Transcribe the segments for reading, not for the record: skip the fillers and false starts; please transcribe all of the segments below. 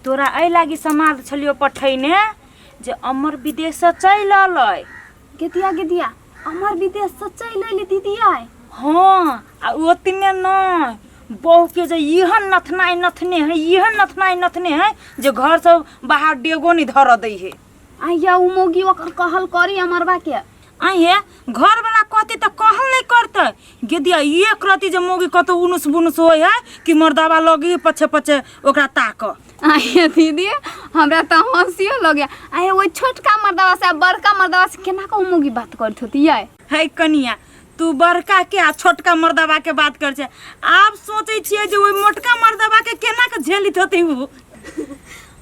तोरा एहि लागी समाद छलियो पठैने जे अमर विदेशसँ चलि अलै। गेदिया गेदिया, अमर विदेश से चलि अयली दीदी आय? हँ, आ ओतने नहि, बहुके जे एहन नथनाइ नथने है, एहन नथनाइ नथने है जे घरसँ बाहर डेगो नहि धरऽ दै है। आइया, उ मौगी ओकर कहल करी अमरबा के। आइ हे, घरवला कहतै तऽ कहल नहि करतै। गेदिया, एक रति जे मौगी कतौ उनुस बुनुस होइ है कि मर्दाबा लगी पछे पछे ओकरा ताकऽ। आइया दीदी, हमरा तऽ हंसियो लगे। आइया, ओहि छोटका मर्दवा से आ बड़का मर्दवा से केना कऽ उ मौगी बात करैत होती यै? है कनिया, तू बड़का के आ छोटका मर्दबा के बात कर छै, आब सोचै छियै जे ओहि मोटका मर्दबा के केना के झेलित होतै उ।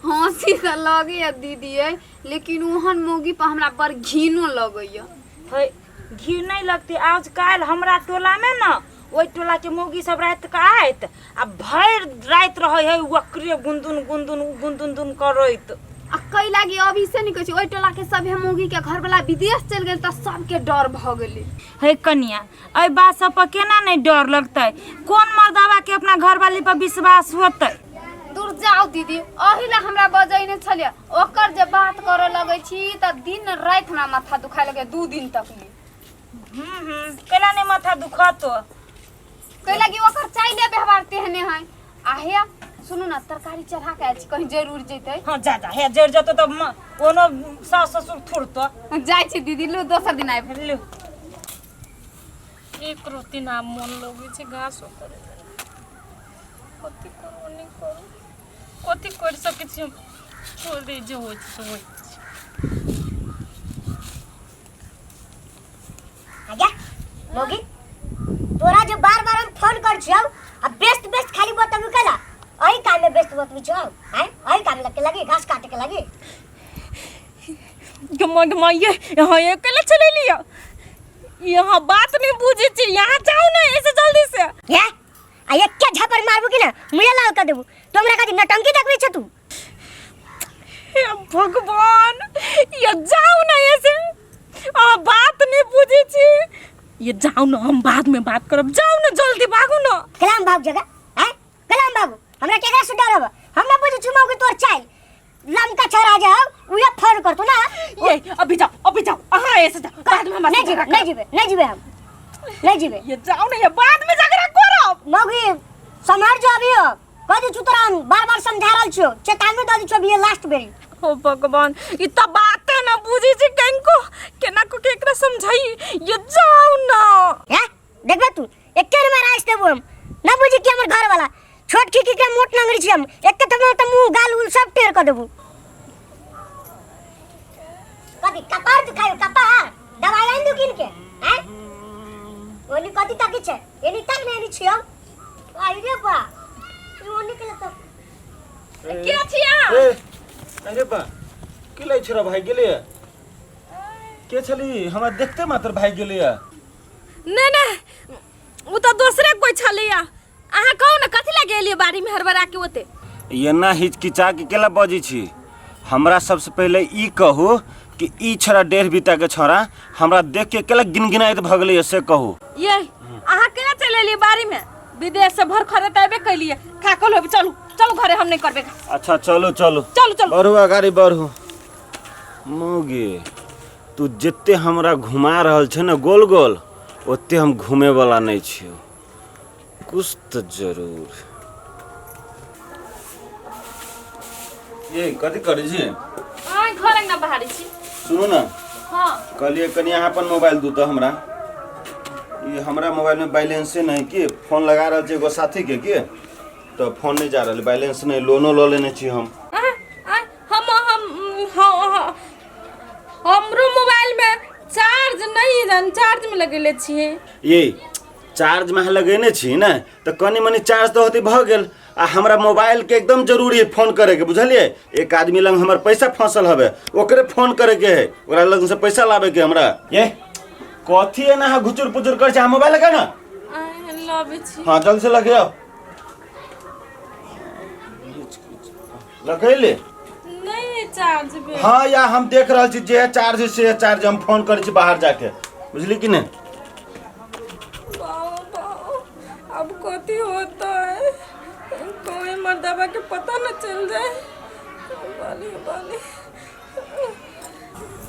हंसी तऽ लगैया दीदी यै, लेकिन ओहन मौगी पर हमरा बड़ घिनो लगैया। है, घी नहि लगतै? आज काल्हि हमरा टोलामे ने ओहि टोलाके मौगी सब राति कऽ आयत आ भरि राति रहै है ओकरे गुंदुन गुंदुन गुंदुन दुन करैत। आ कै लागी अभी से नहीं कहै छी, ओहि टोला के सभे मौगी के घरवाला विदेश चलि गेल तऽ सबके डर भऽ गेलै। हे कनिया, एहि बात सब पर केना नहि डर लगतै? कोन मर्दाबा के अपना घरवाली पर विश्वास होतै? दूर जाउ दीदी, अही ला हमरा बजैने छलियै। ओकर जे बात करऽ लगै छी तऽ दिन राति हमरा माथा दुखाय लगैया 2 दिन तक ले। हम्म हम्म केना नहि माथा दुखतो? कै लागी ओकर चाइले व्यवहार तेहने है। आ हे सुनू ना, तरकारी चढ़ा के आयल छी, कहीं जरूर जेतै। हाँ, जा जा, हे जरि जेतौ तऽ ओनो सास ससुर थुरतो। जाइ छी दीदी, लू, दोसर दिन आबि। लू। एक रोटी ना मोन लगै छै घासो करे। कथी करू, नहि करू, कथी करि सकै छी हम? छोड़ दे, जे होइ छै से होइ छै। आज्ञा मौगी, तोरा जो बार बार हम फोन कर छियौ आ बेस्ट बेस्ट खाली बतबू केला, अही काम में बेस्ट बतबू छौ? आय, अही काम लगे लगी, घास काटे के लगी। गमा गमा, ये यहाँ अकेले चले लिया, यहाँ बात नहीं बुझे छी, यहाँ जाओ ना ऐसे जल्दी से। ये आ एके झापर मारबू कि ना मुझे लाल कर देबू। तो हमरा कथी नटंकी देखबी छ तू? हे भगवान, ये जाओ ना ऐसे, आ बात नहीं बुझे छी। ये जाओ ना, हम बाद में बात करब, जाओ ना, जल्दी भागू ना। कलाम भाग जगह हैं, कलाम भागू? हमरा केकरा से डर हब? हम ना बुझे छी मौगी तोर चाइल लमका छरा जाओ, उहे फोन कर तू ना। ये अभी जाओ, अभी जाओ, अहाँ ऐसे जाओ, बाद में हम नहीं जीबे, नहीं जीबे, नहीं जीबे, हम नहीं जीबे। ये जाओ ना, ये बाद में झगड़ा करब। मौगी संभाल जो, अभी हो कह दी छु तोरा, हम बार बार समझा रहल छियो, चेतावनी दऽ दी छियो, अभी ये लास्ट बेरी। ओ भगवान, ई त बाते ना बुझी छी कंको, केना को के एकरा समझाई। ये जाओ ना। हैं, देखबे तू, एके में राइस देबो हम। ना बुझी कि हमर घर वाला छोट खिकी के मोट नंगरी छी, हम एके थप्पड़ त मुंह गाल उल सब टेर कर देबो। कथी कपार दुखायो? कपार दवाई आइन दू किन के? हैं, ओनी कथी ताकी छै? एनी तक ने एनी छियो। आई रे बा, ई ओनी के तो के छी अहाँ? ए, अरे बा, के लै छोरा भागि गेलैए? के छली? हमरा देखते मात्र भागि गेलैए। नहीं नहीं, उ त दोसरे कोई छलैया। अहाँ कहू ने, कथी लए गेलियै बाड़ी में हड़बड़ा के ओते? एना हिचकिचा के केला बजै छी? हमरा सबसे पहिले ई कहू कि ई छोरा 1.5 बीता के छोरा हमरा देख के केला गिनगिनाइत भऽ गेलैए, से कहू। ये अहाँ केना चलि एलियै बाड़ी में? विदेश से भर खरे तऽ अयबे कैलियै, थाकल होबे, चलू चलू घरे, हम नहीं करबे। अच्छा चलू चलू। चलू चलू। बढ़ू, अगाड़ी बढ़ू। मौगी, तू जते हमरा घुमा रहल छै ने गोल गोल, ओते हम घूमे वाला नहीं छियौ, कुछ तऽ जरूर। ये कथी करै छी? आइ घर अंगना बहारै छी। सुनू ने। हाँ। कहलियै कनि अहाँ अपन मोबाइल दू तऽ हमरा, ई हमरा मोबाइलमे बैलेंसे नहि कि फोन लगा रहल छी एगो साथीके कि तऽ फोन नहि जा रहल, बैलेंस नहि, लोनो लऽ लेने छी हम। आइ आइ हम हम हाँ, हमरो मोबाइल में चार्ज नहीं है, चार्ज में लगेले छियै। ये चार्ज में अहाँ लगेने छी ने तऽ कनि मनि चार्ज तऽ होते भऽ गेल। आ हमरा मोबाइल के एकदम जरूरी है फोन करे के, बुझलियै? एक आदमी लग हमर पैसा फंसल हवे, ओकरे फोन करे के है, ओकरा लग से पैसा लाबे के हमरा। ये कथी है ना अहाँ घुचुर पुचुर कर छै? अहाँ मोबाइल लगा ना। लबै छी। हाँ, जल्दी से लगे, लगैले नहीं चार्ज भेल। हाँ, या हम देख रहल छी जे चार्ज है से चार्ज, हम फोन करै छी बाहर जाके, बुझली कि नहीं? बाबू बाबू, अब कथी होता है? कोई मर्दबा के पता न चल जाए। बाली बाली।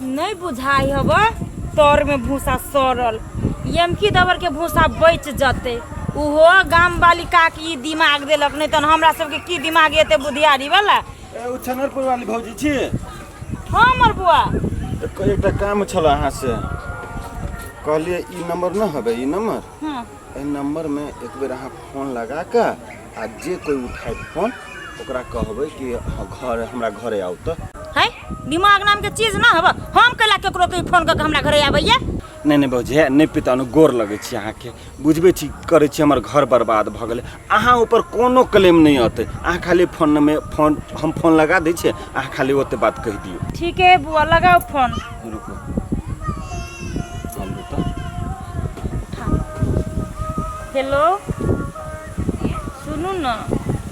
नहीं बुझाई हब तर में भूसा सड़ल यमकी दबर के भूसा बच जते। उहो गाम वाली काकी दिमाग देलक, नहीं तन हमरा सबके की दिमाग एते बुधियारी वाला। ए ओ छनरपुर वाली भौजी छी? हाँ हमर बुआ। एकटा काम छल अहाँ से, कहलिए ई नंबर न हबे, ई नंबर। हाँ। एहि नंबर में एक बेर अहाँ फोन लगा के आ जे कोई उठाए फोन ओकरा कहबै कि घर हमरा घरे आउ। तऽ है दिमाग नाम के चीज ना हब, हम कैला केकरो के फोन करके हमरा घरे आबैया? नहि नहि भौजी, हे नहि पितानु, गोर लगै छी अहाँके, बुझबै छी करै छी, हमर घर बर्बाद भऽ गेलै, अहाँ ऊपर कोनो क्लेम नहि अतै, अहाँ खाली फोनमे फोन हम फोन लगा दै छियै, अहाँ खाली ओते बात कहि दियौ। ठीक है बुआ, लगाओ फोन। रुकू हम तऽ हेलो, सुनू न,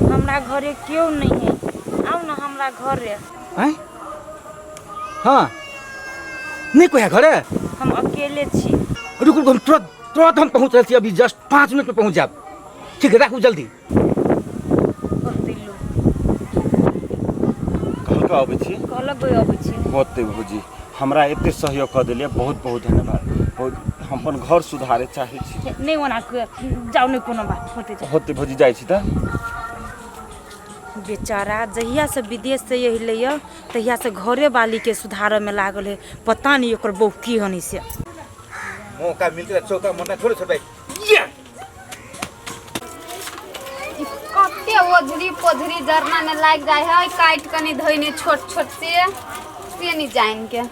हमरा घरे केओ नहीं है, आउ न हमरा घरे। आँय? हाँ नहीं कोई है घरे? हम अकेले छी। रुक रुक, हम तुरंत तुरंत हम पहुँच रहल छी, अभी जस्ट 5 मिनट में पहुँच जाब। ठीक है, राखू जल्दी। कहलक अबै छी? कहलक गई अबै छी। होतै भौजी, हमरा एते सहयोग कऽ देलियै, बहुत बहुत धन्यवाद। बहुत हम अपन घर सुधारे चाहै छी। नहीं ओना जाउ, नहीं कोनो बात होते जाउ। होतै भौजी, जाइ छी तऽ। बेचारा जहिया से विदेश से अयलै तहिया से घरे वाली के सुधारे में लागल है, पता नहीं ओकर बहू की हनी से। मौका मिलते चौका मरना छोड़े छोड़े। कते ओझरी पोझरी जरना ने लाग जाय है, काट कनी धोइने छोट छोट से नहीं जान के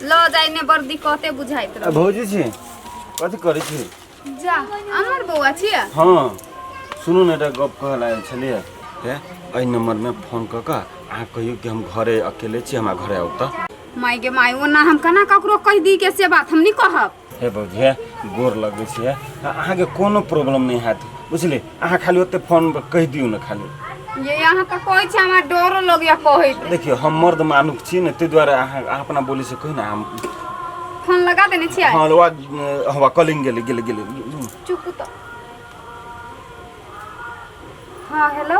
ल जाय ने बड़ दिक्कते बुझाइत रह। भौजी छी कथी करै छी? जा अमर बौआ छी। हाँ सुनू ने, एकटा गप कहऽ आयल छलियै। हे एहि नंबर में फोन कऽ कऽ अहाँ कहियौ कि हम घरे अकेले छी, हमरा घरे आउ तऽ। माय गे माय, ओना हम केना ककरो कहि दी के से बात हम नहीं कहब। हे भौजी, हे गोर लगै छी, हे अहाँके कोनो प्रॉब्लम नहि हैत, बुझलियै? अहाँ खाली ओते फोन पर कहि दियौ ने खाली। ये यहाँ तऽ कहै छै हमरा डरो लगैया कहैत। देखियौ हम मर्द मानुख छी ने, ताहि दुआरे अहाँ अपना बोली से कही ना। हम फोन लगा देने छियै? हाँ वा कॉलिंग गेलै गेलै गेलै। चुप तऽ। हाँ हेलो,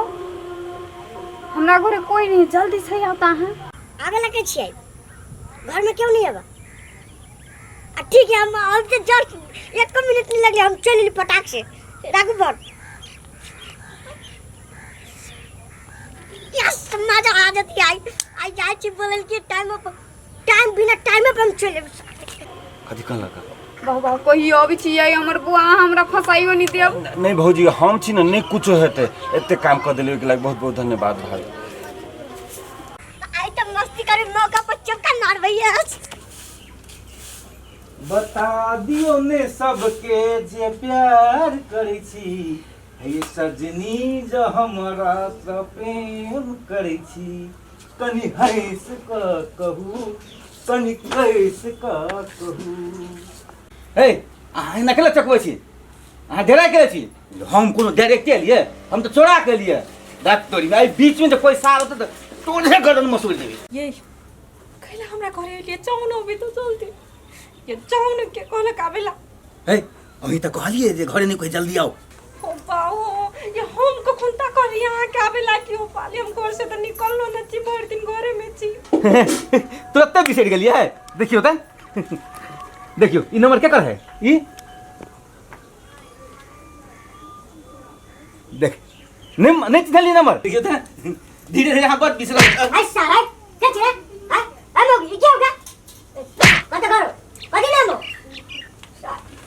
हमरा घरे कोई नहीं, जल्दी से आओ तऽ अहाँ। आबे लगे छियै, घर में क्यों नहीं आबा? आ ठीक है, हम तो जस्ट एक मिनट नहीं लगले, हम चलि एली फटाक से। राखू फोन। यस मजा आ जती। आई आई जाइ छी बोलल कि टाइम पर, टाइम बिना टाइम पर हम चलि एबै। कथी कहलक? बहु बहु कहियो अबै छियै हमर बुआ, अहाँ हमरा फसाइयो नहीं देब। नहीं भौजी, हम छी ने, नहीं कुछो हेतै, एते काम कऽ देलियै ओहिके लागि बहुत बहुत धन्यवाद भाई। आई तो मस्ती करे मौका पर चक्का मारबै। बता दियो ने सबके जे प्यार करै छी, हे सजनी जो हमरा से प्रेम करै छी, कनि हँस कऽ कहू, कनि कैस कऽ कहू। हे अहाँ एना केला चकबै छी? अहाँ डेरा केले छी? हम कोनो डायरेक्टे एलियै, हम तऽ चोरा के एलियै। डॉक्टरी में एहि बीच में जे पैसा आबत तऽ तोरे गर्दन मसूर देबै। ये कैला हमरा घरे एलियै? जाउ न अभी तो जल्दी, ये जाउ न, के कहलक आबेला? हे अहीं तऽ कहलियै जे घरे नहि कोइ, जल्दी आउ। ओ बाहो, ये हम कखन ता कहलियै अहाँके आबेला कि? ओ पाली, हम घर से तऽ निकललो न छी, भरि दिन घरे में छी। तुरते बिसरि गेलियै। देखियौ तऽ, देखियौ ई नंबर केकर है? ई देख, नहीं नहीं चिन्हलियै नंबर? देखियौ तऽ, धीरे धीरे अहाँ बड बिसरल। आई साला के छे? हां हम ई क्या होगा? कत करो कथी नाम हो?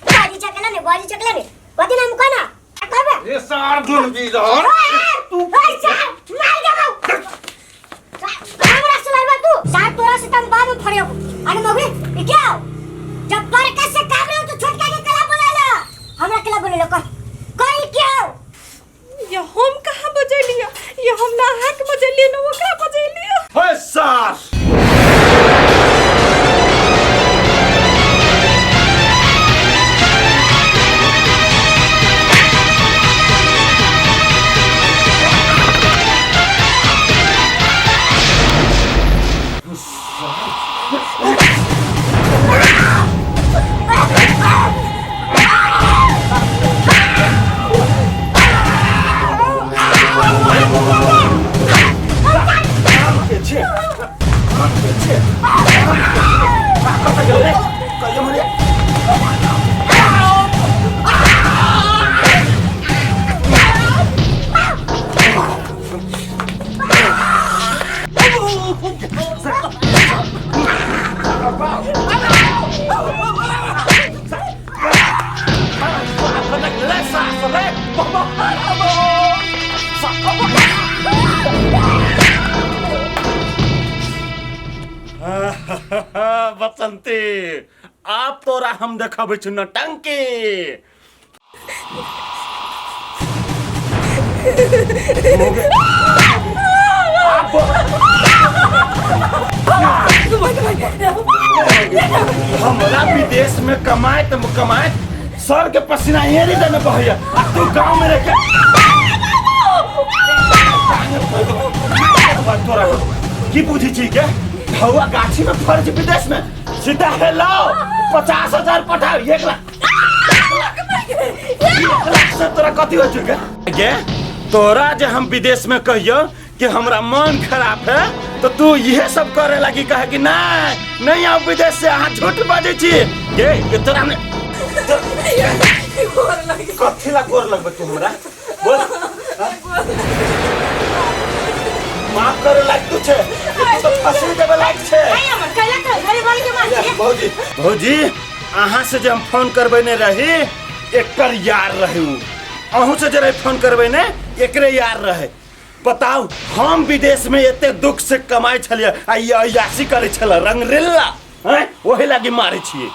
बाजी चकला ने, बाजी चकला ने कथी नाम कोना कहबे? रे सार धुन बिजर तू, ओए सार मार देबौ हमरा सुनाइबा तू सार, तोरा से तम बाद में फड़ियो। अरे मगरी ई क्या हो? जब बड़का से काम रहो तो छोटका के कला बोला ला, हमरा कला बोले लो कर कोई क्या हो? ये हम कहाँ बजेलियै? ये हम ना अहाँके बजेलियै ना ओकरा बजेलियै। हे सार बसंती आब तोरा हम देखबै छी नौटंकी। हमरा विदेश में कमाए त कमाए सर के पसीना एरी देने बहैया आ तू गांव में रह के तोरा की बुझी छी के ढौआ गाछी में फर्ज विदेश में सीधा हेलो 50,000 पठाओ 1 लाख 1 लाख से तोरा कथी हो चुके गे? तोरा जे हम विदेश में कहियो कि हमरा मन खराब है तो तू इहे सब करे लगी, कहे कि नहीं नहीं आओ विदेश से, अहाँ झूठ बजै छी गे। ये तोरा हमने कथी ला गोर लगबे तू हमरा? बोल हाँ? माफ करे लायक तू छे? तू तो फंसी देबे लायक छे। नहीं अमर कैला के घरे वाली के मार छी। भौजी, भौजी, अहाँ से जे हम फोन करबे ने रही, एकर यार रहे उ। अहूँ से जे रही फोन करबे ने, एकरे यार रहे। बताउ, हम विदेश में एते दुख से कमाई छलियै आ ई अय्यासी करै छलै रंगरेला हैं, ओही लागी मारै छियै।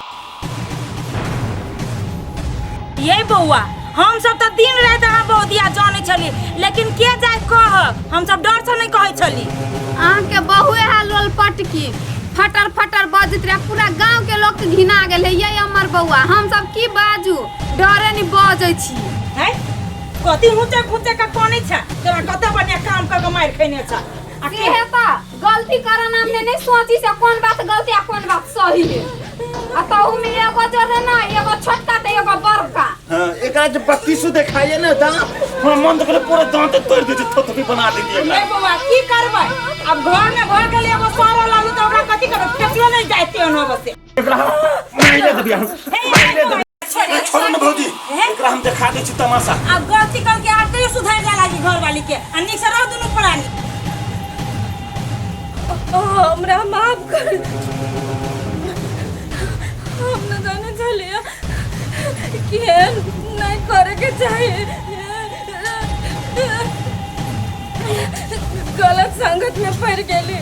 ये बौआ, हम सब तऽ दिन राति अहाँ बहुदिया जानै छली, लेकिन के जाय कह, हम सब डर से नहीं कहै छली। अहाँके बहुए है लोल पटकी, फटर फटर बजैत रहे, पूरा गांव के लोग के घिना गेल है। ये अमर बौआ, हम सब की बाजू, डरे नहीं बजै छी। है कथी ऊँचे खूचे के कनै छै? तोरा कते बढ़िया काम कऽ के मारि खैने छ आ से है त गलती करन हमने नहीं सोची से कौन बात गलती आ कौन बात सही है। आ तहु में एगो जोरे ना, एगो छोटका त एगो बड़का। हाँ, एकरा जे बत्तीसो देखाइए ने दांत, हमरा मन तऽ करे पूरा दांते तोड़ि दै छै, थोथपी बना देतियै एकरा। ए बौआ, की करबै अब? घर में भऽ गेल एगो सड़ल आलू, तऽ ओकरा कथी करबै? फेकलो नहीं जाइते ओना बसे। एकरा हम मारि देबियै, हम मारि देबै। छोड़ू ने भौजी, एकरा हम देखा दै छी तमाशा। अब गलती करके आब कहियो सुधर जा लागी घर वाली के आ नीक से रह दुनू प्राणी। हमरा माफ कर, हम न जाने छलियै कि एहन नहीं करे के चाहिए। गलत संगत में पड़ गेली,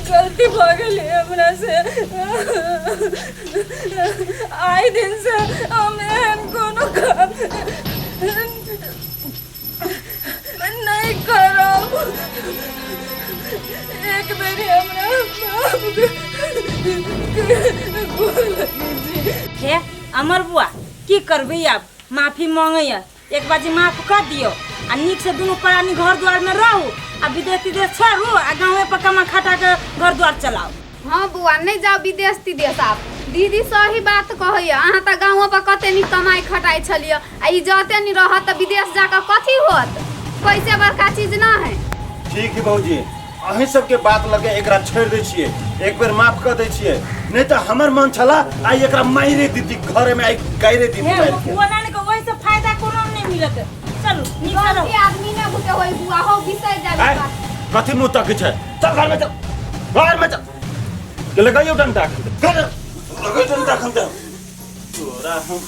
गलती भ गेली हमरा से। आइ दिन से हम एहन कोनो काम नहीं करब। एक बेरी हमरा माफ कर छी। हे अमर बुआ, की करबै आब? माफी मांगैया, एक बाजी माफ कर दियो आ नीक से दुनू प्राणी घर द्वार में रहू आ विदेश तिदेश छोड़ू आ गाँवे पर कमा खटा के घर द्वार चलाओ। हाँ बुआ, नहीं जाओ विदेश तिदेश आब। दीदी सही बात कहैया, अहाँ तऽ गाँव पर कते नीक कमाई खटाइ छलियै आ ई जते नी रहत तऽ विदेश जाकऽ कथी होत? पैसे बड़का चीज ना है। ठीक है भौजी, अहीं सबके बात लगे एकरा छोड़ि दै छियै, एक बेर माफ कर दै छियै। नहीं तऽ हमर मन छला आइ एकरा मारि दीदी, घरे में आइ गाइरे दीदी हे मारि के। ओना ने ओहि से फायदा कोनो नहीं मिलत। चलू, नीक से रहू। गलती आदमी ने बुझे होई बुआ, हो बिसरि जाबे आइ बात। कथी मुँह तकै छै? चल घर में, चल घर में चल। लगाइयो डंडा घर, लगाइयो डंडा खन दे तोरा हम।